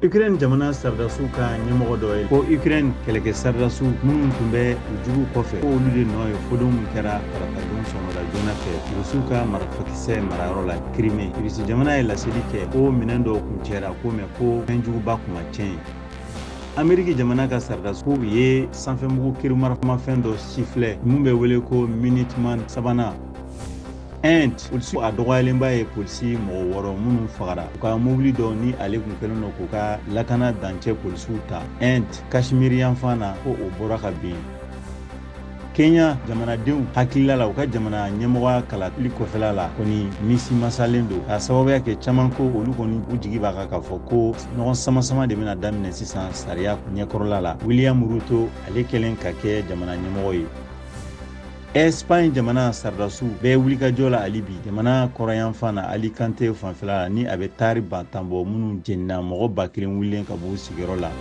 Ukraine jamana saridasiw ka ɲɛmɔgɔ dɔ ye ko Ukraine kɛlɛkɛ saridasiw minnu tun bɛ u jugu kɔfɛ, ko olu de nɔ ye fodon min kɛra taratadon sɔgɔmada joona fɛ Rusiw ka marifakisɛ marayɔrɔ la Crimée. Rusi jamana ye laseli kɛ ko minɛn dɔw kun cɛra ko mɛ ko fɛnjuguba kun ma tiɲɛ. Ameriki jamana ka saridasiw ye sanfɛmugu kirimaramafɛn dɔ sifilɛ mun bɛ wele ko Minuteman sabanan. Inde, polisi a dɔgɔyalenba ye polisi mɔgɔ 6 minnu fagara u ka mobili dɔ ni ale kun kɛlen don k'u ka lakana dancɛ polisiw ta Inde, Kashmir yanfan na, ko o bɔra ka bin. Kenya jamanadenw hakilila la, u ka jamana ɲɛmɔgɔya kalali kɔfɛla la kɔni misi masalen don, k'a sababuya kɛ caman ko olu kɔni u jigi b'a kan k'a fɔ ko ɲɔgɔn sama-sama de bɛna daminɛ sisan sariya ɲɛkɔrɔla la, William Ruto ale kɛlen ka kɛ jamana ɲɛmɔgɔ ye. Espagne jamana saridasiw bɛ wulikajɔ la hali bi jamana kɔrɔyanfan na, Alicante fanfɛla la, ni a bɛ taari 10,000 bɔ minnu jenina, mɔgɔ 1000 wulilen ka b'u sigiyɔrɔ la.